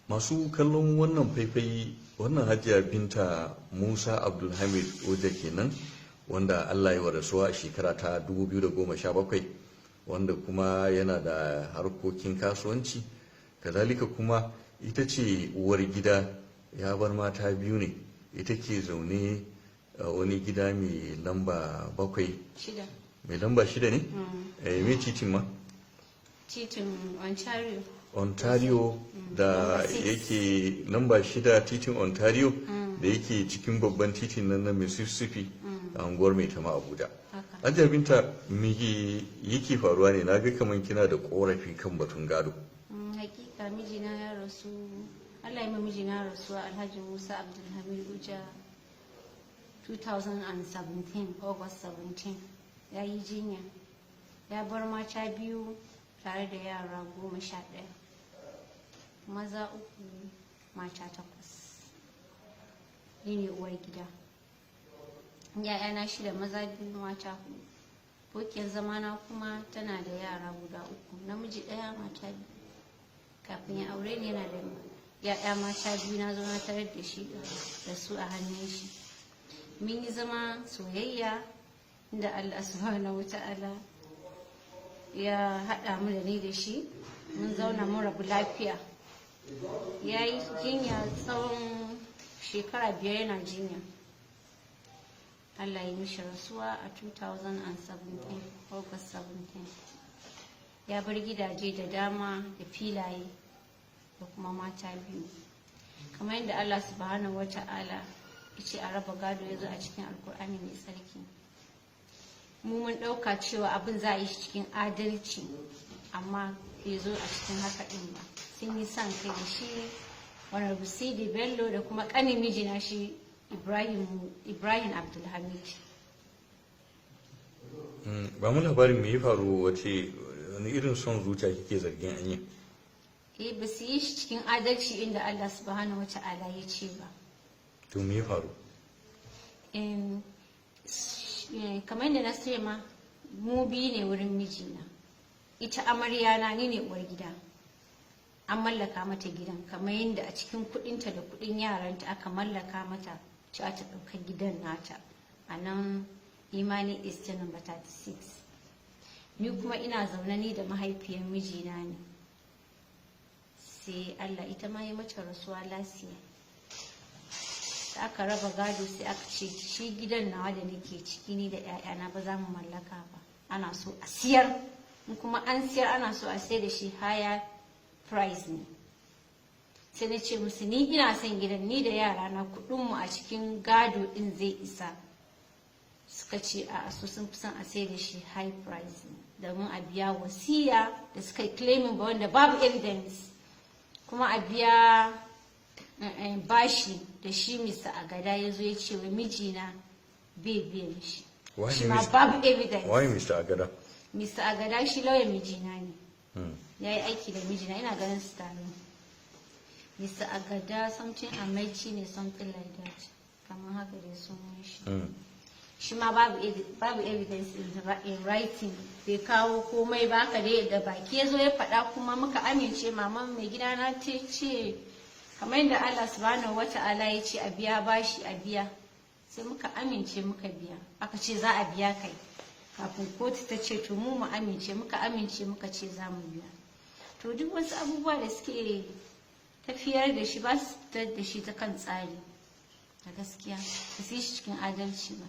Masu kallon wannan faifai, wannan Hajiya Binta Musa Abdulhamid Oja kenan, wanda Allah ya wa rasuwa a shekara ta 2017, wanda kuma yana da harkokin kasuwanci, kazalika kuma ita ce uwar gida. Ya bar mata biyu ne. Ita ke zaune a wani gida mai lamba 7. 6. Mai lamba 6 ne? Eh, mai titin ma? Titin Ontario. Ontario da Number 6. Yake lamba 6 titin Ontario da yake cikin babban titin nan na Mississippi a unguwar Maitama, Abuja. Haka. Hajiya Binta, me yake faruwa ne? Na ga kamar kina da korafi kan batun gado. Hakika mijina ya rasu. Allah ya ma mijina rasuwa, Alhaji Musa Abdulhamid Uja, 2017, August 17. Ya yi jinya. Ya bar mata biyu tare da yara 11. Maza uku, mata takwas. Ni ne uwar gida. ‘Ya'yana shida, maza biyu, mata hudu. Abokiyar zamana kuma tana da yara guda uku, namiji ɗaya, mata biyu. Kafin ya aure ni yana da ‘ya'ya mata biyu. Na zo na tarar da shi da su a hannun shi. Mun yi zama soyayya inda Allah Subhanahu wa Ta'ala ya haɗa mu da ni da shi. Mun zauna, mun rabu lafiya. Ya yi jinya tsawon shekara 5 yana jinya. Allah ya mishi rasuwa a 2017, August 17. Ya bar gidaje da dama da filaye da kuma mata biyu. Kamar yadda Allah Subhanahu wa Ta'ala ya ce a raba gado, ya zo a cikin Alkur'ani mai tsarki. Mu mun ɗauka cewa abin za a yi shi cikin adalci, amma bai zo a cikin haka ɗin ba. Sun yi son kai da shi Honorable Sidi Bello da kuma ƙanin mijina shi Ibrahim, Ibrahim Abdulhamid. Ba mu labarin me ya faru. Wace wani irin son zuciya kike zargin an yi? Eh, ba su yi shi cikin adalci inda Allah Subhanahu wata'ala ya ce ba. To, me ya faru? Kamar yadda na ce ma, mu biyu ne wurin mijina. Ita amarya na, ni ne uwar gida. An mallaka mata gidan kamar yadda a cikin kudinta da kudin yaranta aka mallaka mata cewa ta ɗauka gidan nata a nan Imani East number 36. Ni kuma ina zaune ni da mahaifiyar mijina ne. Sai Allah ita ma ya mata rasuwa last year. Da aka raba gado, sai aka ce shi gidan nawa da nake ciki ni da 'ya'yana ba za mu mallaka ba, ana so a siyar. In kuma an siyar, ana so a sayar da shi higher price ne. Sai na ce musu ni ina son gidan, ni da yarana, kudinmu a cikin gado din zai isa. Suka ce a su sun fi son a sayar da shi high price ne domin a biya wasiya da suka yi claiming ba, wanda babu evidence, kuma a biya bashi da shi Mr. Agada ya zo ya ce wa mijina bai biyan shi. Why Shi ma Mr. babu evidence. Why Mr. Agada? Mr. Agada shi lauyan mijina ne. Ya yi aiki da mijina, ina ganin su tare. Mr. Agada something Amechi ne, something like that. Kamar haka dai sunan shi. Shi ma babu evidence in writing, bai kawo komai ba. Haka dai da baki ya zo ya faɗa kuma muka amince. Maman mai gidana ta ce kamar yadda Allah Subhanahu wata'ala ya ce a biya bashi, a biya. Sai muka amince muka biya. Aka ce za a biya kai kafin kotu ta ce to mu mu amince. Muka amince, muka ce za mu biya. To, duk wasu abubuwa da suke tafiyar da shi, ba su fitar da shi ta kan tsari. A gaskiya ba su yi shi cikin adalci ba.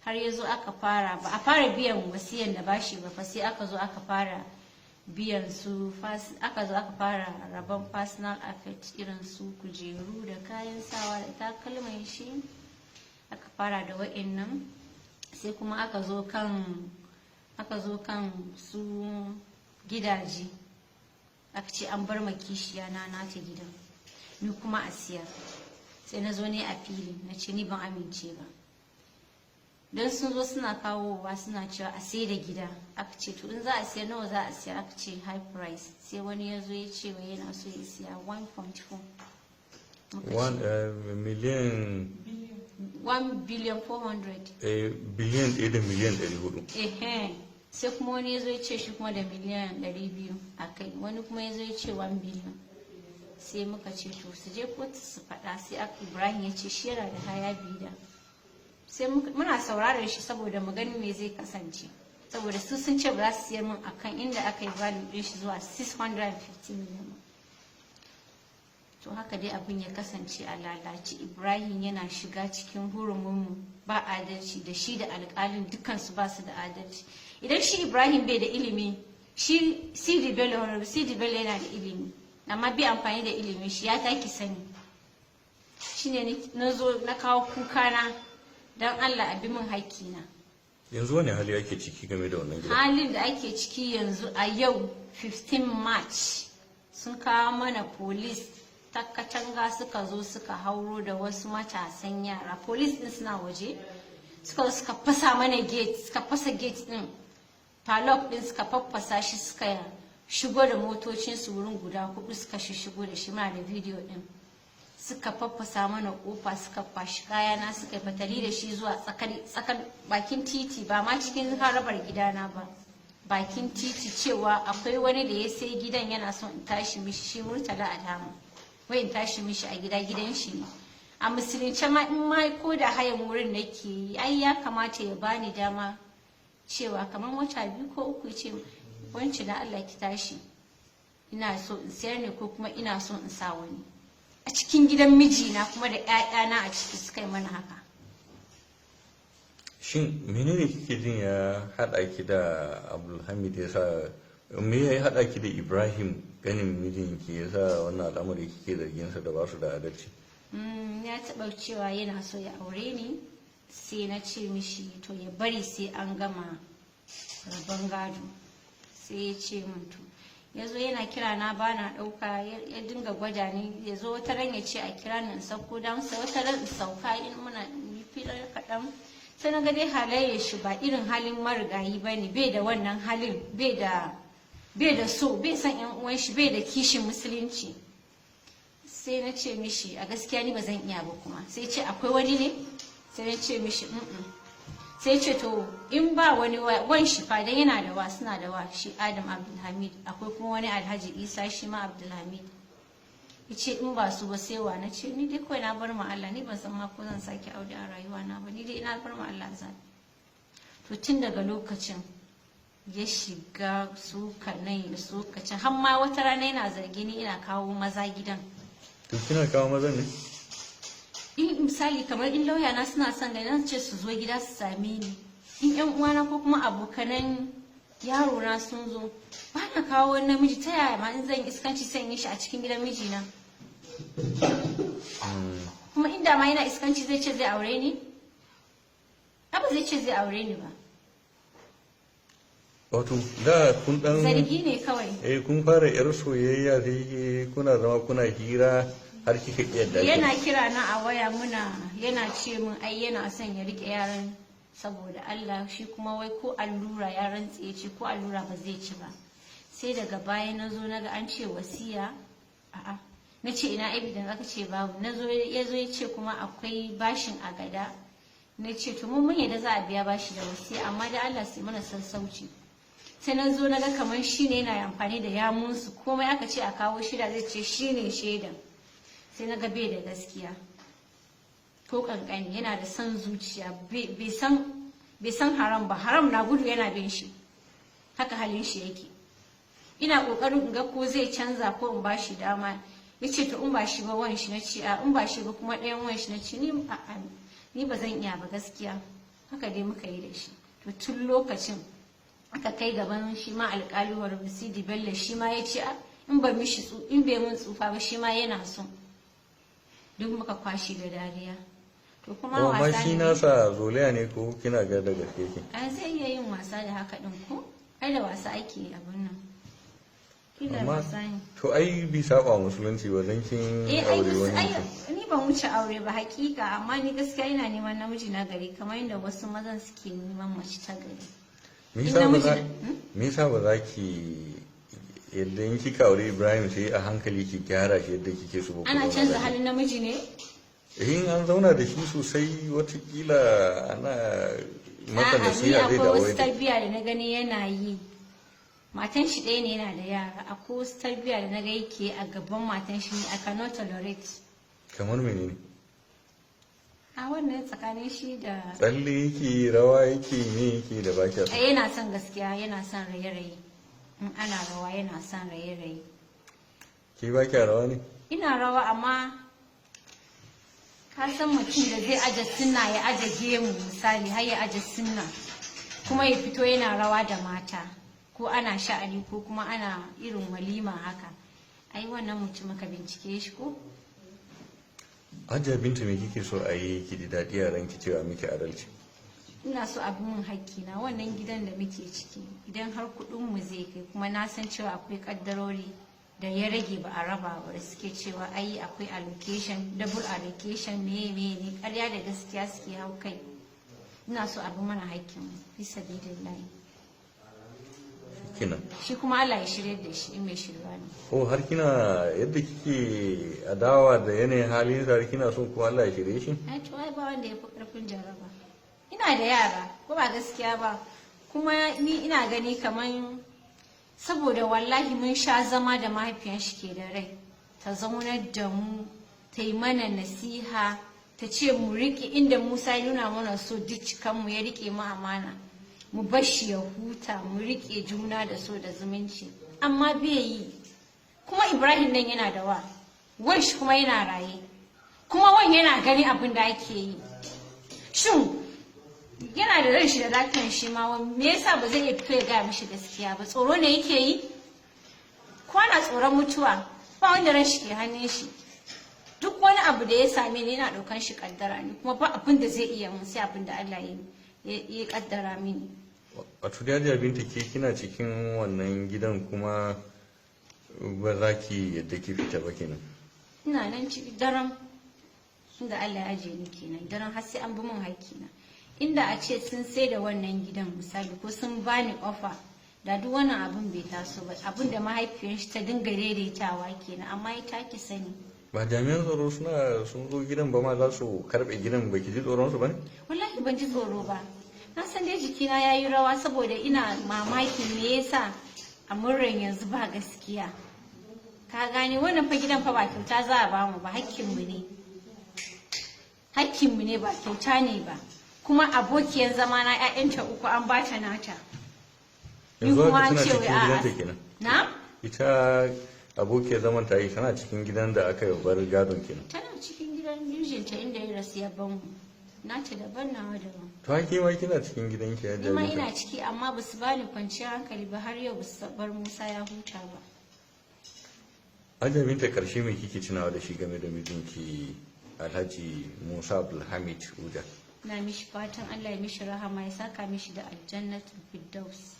Har ya zo aka fara, ba a fara biyan wasiyan da bashi ba fa, sai aka zo aka fara biyan su, aka zo aka fara rabon personal effect irin su kujeru da kayan sawa da takalman shi. Aka fara da wa'annan, sai kuma aka zo kan su gidaje. Aka ce an bar ma kishiya na nata gidan, ni kuma a siyar. Sai na zo ne a fili na ce ni ban amince ba, don sun zo suna kawowa, suna cewa a sai da gida. Aka ce to in za a siyar, nawa za a siyar? Aka ce high price. Sai wani ya zo ya ce wai yana so ya siya 1.4. One miliyan 1 billion 400. 1.4 biliyan. Ehe. Sai kuma wani ya zo ya ce shi kuma da miliyan 200 a kai. Wani kuma ya zo ya ce 1 billion. Sai muka ce to su je kotu su faɗa. Sai Ibrahim ya ce shi yana da haya bida. Sai muna sauraron shi saboda mu gani me zai kasance, saboda su sun ce ba za su siyar min akan inda aka yi value din shi zuwa 650 million ba. To haka dai abin ya kasance a lalace. Ibrahim yana shiga cikin hurumunmu, ba adalci, da shi da alkalin dukansu ba su da adalci. Idan shi Ibrahim bai da ilimi, shi Sidi Bello, Honorable Sidi Bello, yana da ilimi, amma bai amfani da ilimin shi. Ya taki sani shine na zo na kawo kukana don Allah a bi min hakkina. Yanzu wani hali ake ciki game da wannan gida? Halin da ake ciki yanzu, a yau 15 March, sun kawo mana police ta katanga, suka zo suka hauro da wasu matasan yara. Police din suna waje, suka zo suka fasa mana gate, suka fasa gate din, padlock din suka faffasa shi, suka shigo da motocin su wurin guda hudu, suka shigo da shi. Muna da video din. Suka faffasa mana kofa, suka kwashi kayana, suka yi fatali da shi zuwa tsakar bakin titi, ba ma cikin harabar gidana ba, bakin titi, cewa akwai wani da ya sai gidan, yana son in tashi mishi, shi Murtala Adamu, wai in tashi mishi a gida, gidan shi ne. A musulunce ma, in ma ko da hayan wurin nake yi, ai ya kamata ya bani dama cewa kamar wata 2 ko 3, ya ce, "Wance, da Allah ki tashi, ina so in sayar ne, ko kuma ina so in sa wani." A cikin gidan mijina kuma da 'ya'yana a ciki suka yi mana haka. Shin menene kike jin ya haɗa ki da Abdulhamid, ya sa me ya haɗa ki da Ibrahim, ganin mijinki, ya sa wannan al'amari kike zargin sa da ba su da adalci? Ya taɓa cewa yana so ya aure ni, sai na ce mishi to ya bari sai an gama rabon gado. Sai ya ce min to. Ya zo yana kira na, ba na ɗauka. Ya dinga gwada ni. Ya zo wata ran ya ce a kira ni in sauko don sai wata ran in sauka in muna yi filar kaɗan. Sai na ga dai halayyar shi ba irin halin marigayi ba ne, bai da wannan halin, bai da so, bai san yan uwan shi, bai da kishin musulunci. Sai na ce mishi a gaskiya ni ba zan iya ba. Kuma sai ce akwai wani ne. Sai na ce mishi mm. Sai ce to in ba wani, wan shi fa, dan yana da wa, suna da wa, shi Adam Abdulhamid, akwai kuma wani Alhaji Isa, shi ma Abdulhamid. Ya ce in ba su ba sai wa? Na ce ni dai kawai na bar ma Allah, ni ban san ma ko zan sake aure a rayuwa na ba, ni dai ina bar ma Allah zabi. To tun daga lokacin ya shiga suka nan ya suka can, har ma wata rana yana zargi ni ina kawo maza gidan. To kina kawo mazan ne? In misali kamar in lauya na suna son gani, ce su zo gida su same ni. In yan uwana ko kuma abokanan yaro na sun zo, ba na kawo wani namiji. Ta yaya ma in zan yi iskanci sai in yi shi a cikin gidan mijina? Kuma inda ma yana iskanci, zai ce zai aure ni? Ba zai ce zai aure ni ba. Wato da kun dan Zargi ne kawai. Eh, kun fara yar soyayya, sai kuna zama kuna hira har kika iya da Yana kira na a waya, muna, yana ce min ai yana son ya rike yaran saboda Allah, shi kuma wai ko allura, ya rantse ya ce ko allura ba zai ci ba. Sai daga baya na zo na ga an ce wasiya. A'a, na ce ina evidence? Aka ce babu. Na zo, ya zo ya ce kuma akwai bashin a gada. Na ce to mun yadda za a biya bashi da wasiya, amma da Allah sai mana sassauci. Sai na zo na ga kamar shi ne yana amfani da yamunsu, komai aka ce a kawo shida zai ce shi ne shaidan. Sai na ga bai da gaskiya ko kankani, yana da son zuciya, bai san haram ba, haram na gudu yana bin shi, haka halin shi yake. Ina kokarin in ga ko zai canza ko in ba shi dama. Ya ce to in ba shi ba wan shi. Na ce a in ba shi ba kuma ɗayan wan shi. Na ce ni a'a, ni ba zan iya ba gaskiya. Haka dai muka yi da shi. To tun lokacin aka kai gaban shi ma alƙali Honorable Sidi Bello, shi ma ya ce in ba mishi in bai mun tsufa ba, shi ma yana so. Duk muka kwashi da dariya. To kuma amma wasa shi ne. Nasa zoliya ne ko kina ga da gaske ki? Ai zai iya yin wasa da haka din, ko ai da wasa ake abin nan, kila Amma wasa ne. To ai bi saba musulunci ba dan kin Eh, ai aure wani ai mutum. Ni ban wuce aure ba hakika, amma ni gaskiya ina neman namiji na gari kamar yadda wasu mazan suke neman mace ta gari. Me In yasa ba namiji za na- Hmm? Me yasa ba za ki yadda in kika aure Ibrahim sai a hankali ki gyara shi yadda kike so ba ku Ana zauna canza lafiya? halin namiji ne? In an zauna da shi sosai, watakila ana masa A'a, ni nasiha zai akwai dawo wasu yadda tarbiyya da na gani yana yi. Matan shi ɗaya ne, yana da yara. Akwai wasu tarbiyya da na ga yake a gaban matan shi ne I cannot tolerate. Kamar menene? A wannan tsakanin shi da Tsalle yake, rawa yake, me yake da baki so? Eh, yana son, gaskiya yana son raye-raye. In ana rawa yana son raye-raye. Ke baki rawa ne? Ina rawa, amma ka san mutum da zai aje sunna, ya aje gemu misali, har ya aje sunna, kuma ya fito yana rawa da mata, ko ana sha'ani ko kuma ana irin walima haka, ai wannan mutum ka bincike shi ko. Hajiya Binta, me kike so a yi ki ji daɗi a ranki cewa miki adalci? Ina so a bi min hakkina. Wannan gidan da muke ciki, idan har kuɗin mu zai kai, kuma na san cewa akwai kaddarori da ya rage ba a raba ba, da suke cewa ai akwai allocation, double allocation, meye meye ne, ƙarya da gaskiya suke hau kai. Ina so a bi mana hakkin mu fi sabilillahi. Kina Shi kuma Allah ya shirye da shi in mai shirwa ne. Oh, har kina yadda kike adawa da yanayin halin sa, har kina son kuma Allah ya shirye shi? Ai to, ai ba wanda ya fi karfin jaraba. Ina da yara, ko ba gaskiya ba? Kuma ni ina gani kaman saboda wallahi mun sha zama da mahaifiyan shi ke da rai, ta zaunar da mu, ta yi mana nasiha, ta ce mu riƙe inda Musa ya nuna mana so, duk cikanmu ya riƙe mu amana, mu bar shi ya huta, mu riƙe juna da so da zumunci, amma bai yi. Kuma Ibrahim nan yana da wa, wan shi kuma yana raye, kuma wan yana gani abin da ake yi. Shin yana da ran shi da lafiyan shi ma, me yasa ba zai iya fito ya gaya mishi gaskiya ba? Tsoro ne yake yi ko ana tsoron mutuwa? Ba wanda ran shi ke hannun shi. Duk wani abu da ya same ni, yana ɗaukan shi kaddara ne, kuma ba abin da zai iya mun sai abin da Allah ya kaddara mini. Wato da Hajiya Binta, ke kina cikin wannan gidan kuma ba za ki yadda ki fita ba kenan? Ina nan ciki daram, inda Allah ya ajiye ni kenan daren, har sai an bi min hakkina. Inda a ce sun sai da wannan gidan misali, ko sun bani offer, da duk wannan abun bai taso ba. Abun da mahaifiyar shi ta dinga daidaitawa kenan, amma ita ki sani. Ba jami'an tsaro suna sun zo gidan ba ma, za su karbe gidan, ba ki ji tsoron su ba ne? Wallahi ban ji tsoro ba. Na san dai jikina ya yi rawa saboda ina mamakin me yasa a murran yanzu ba gaskiya. Ka gane, wannan fa gidan fa ba kyauta za a bamu ba, hakkinmu ne, hakkinmu ne, ba kyauta ne ba. Kuma abokiyar zama na, 'ya'yanta uku, an bata nata. Ni Yanzu kuma haka an tana ce cikin wai a'a. gidanta kenan? Na? Ita abokiyar zaman ta yi tana cikin gidan da aka yi bar gadon kenan? Tana cikin gidan mijinta inda ya rasu ya ban mu. Nata daban, nawa daban. To ai ke ma kina cikin gidanki ya Ni ma Binta. ina ciki, amma ba su bani kwanciyar hankali ba. Har yau ba su bar Musa ya huta ba. Hajiya Binta, karshe me kike tunawa da shi game da mijinki Alhaji Musa Abdulhamid Uja? Na mishi fatan Allah ya mishi rahama, ya saka mishi da aljannatul firdaus.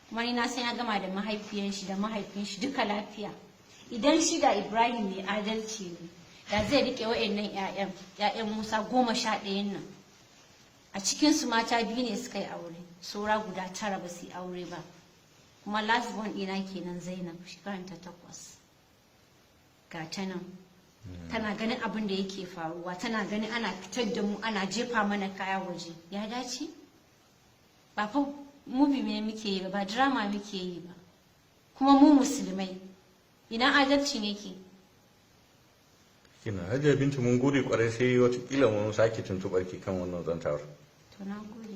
Kuma ni na san ya gama da mahaifiyan shi da mahaifin shi duka lafiya. Idan shi da Ibrahim mai adalci ne, da zai rike wa'annan ƴaƴan Musa 11 nan. A cikin su mata biyu ne suka yi aure, saura guda tara ba su yi aure ba. Kuma last born ɗina kenan, Zainab, shekaranta 8. Ga ta nan tana ganin abin da yake faruwa, tana ganin ana fitar da mu, ana jefa mana kaya waje. Ya dace? Ba fa movie ne muke yi ba, ba drama muke yi ba. Kuma mu musulmai, ina adalcin yake? Kina Hajiya Binta, mun gode kwarai, sai watakila mun sake tuntuɓar ki kan wannan zantawar. To, na gode.